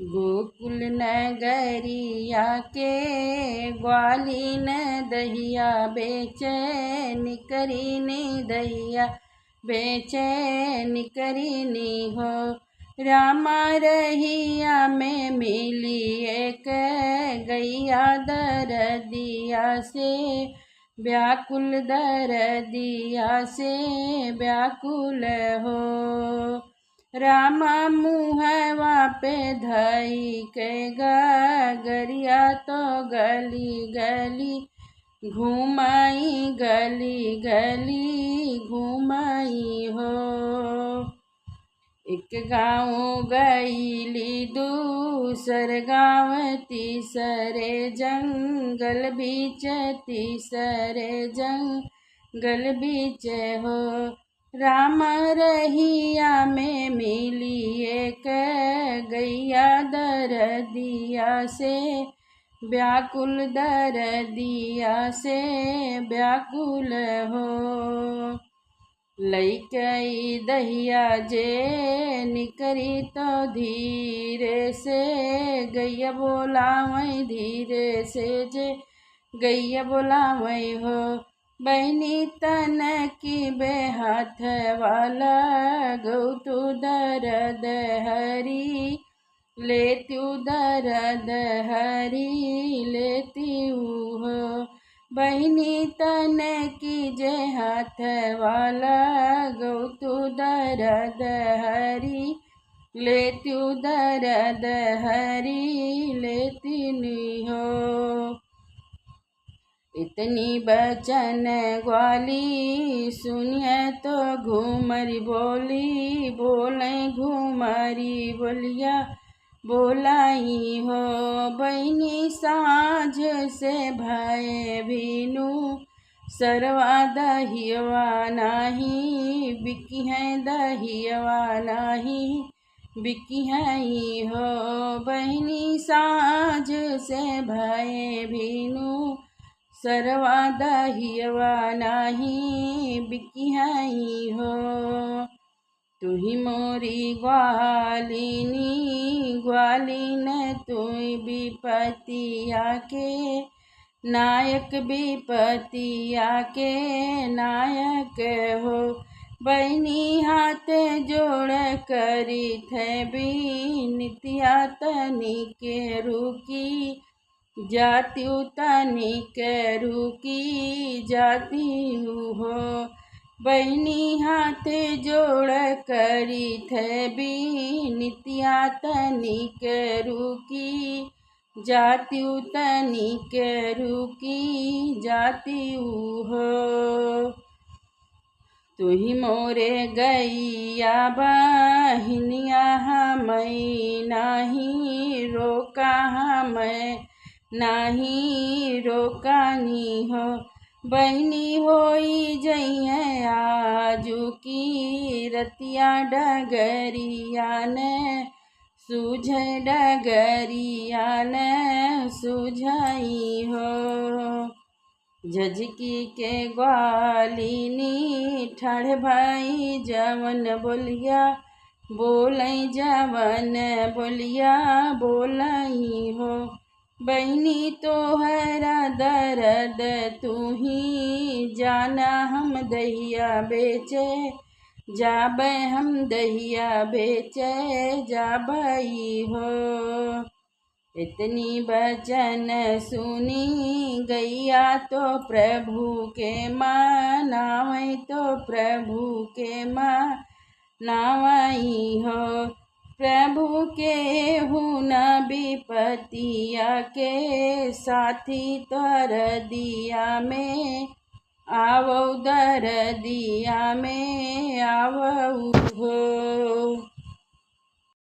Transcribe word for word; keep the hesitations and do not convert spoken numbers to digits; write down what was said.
गोकुल नगरिया के ग्वालिन दहिया बेचे, निकरिनी दहिया बेचे निकरिनी हो। रामा रहिया में मिली एक गैया, दरदिया से व्याकुल, दरदिया से व्याकुल हो। रामा मुहवा पे धई के गगरिया तो गली गली घुमाई, गली गली घुमाई हो। एक गाँव गईली दूसर गाँव, तीसरे जंगल बीच, तीसरे जंगल बीच हो। राम रहिया में मिली एक गैया, दरदिया से व्याकुल, दरदिया से व्याकुल हो। लइके ई दहिया जे निकरी तो धीरे से गैया बोलावै, धीरे से जे गैया बोलावै हो। बहिनी तन की बेहाथ वाला गौ तू दरद हरी, लेत्यू दरद हरी लेत्यू हो। बहिनी तन की जे हाथ वाला गौ तू दरद हरी, लेत्यू दरद हरी लेतिनी हो। इतनी बचन ग्वाली सुनिए तो घुमरी बोली, बोलै घुमरी बोलिया बोलाई हो। बहिनी साँझ से भए भिनु सरवा दहियवा नाही बिकिहैं, दहियवा नाही बिकिहैं हो। बहिनी साँझ से भए भिनु सरवा दहियवा नाही बिकिहैं हो। तुही मोरी ग्वालिनी, ग्वालिन तुही विपतिया के नायक, विपतिया के नायक हो। बहिनी हाथ जोड़ करित है बिनतिया तनिक रुकी जात्यू, तनिक रुकी जात्यू हो। बहिनी हाथ जोड़ करित है बिनतिया तनिक रुकी जात्यू, तनिक रुकी जात्यू हो। तुही मोरे गैया बहिनिया, हमैं नाही रोका, हमैं नाही रोकानी हो। बहिनी होई जइहैं आजु की रतिया डगरिया ने सूझै, डगरिया ने सूझई हो। झझकी के ग्वालिनी ठाढ़ भई जवन बोलिया बोलै, जवन बोलिया बोलई हो। बहिनी तोहरा दरद तुही जाना, हम दहिया बेचे जाबै, हम दहिया बेचे जाबै हो। इतनी बचन सुनी गैया तो प्रभु के मनावै, तो प्रभु के मनावै हो। प्रभु केहू न विपतिया के साथी दरदिया में आवौ, दरदिया में आवौ हो।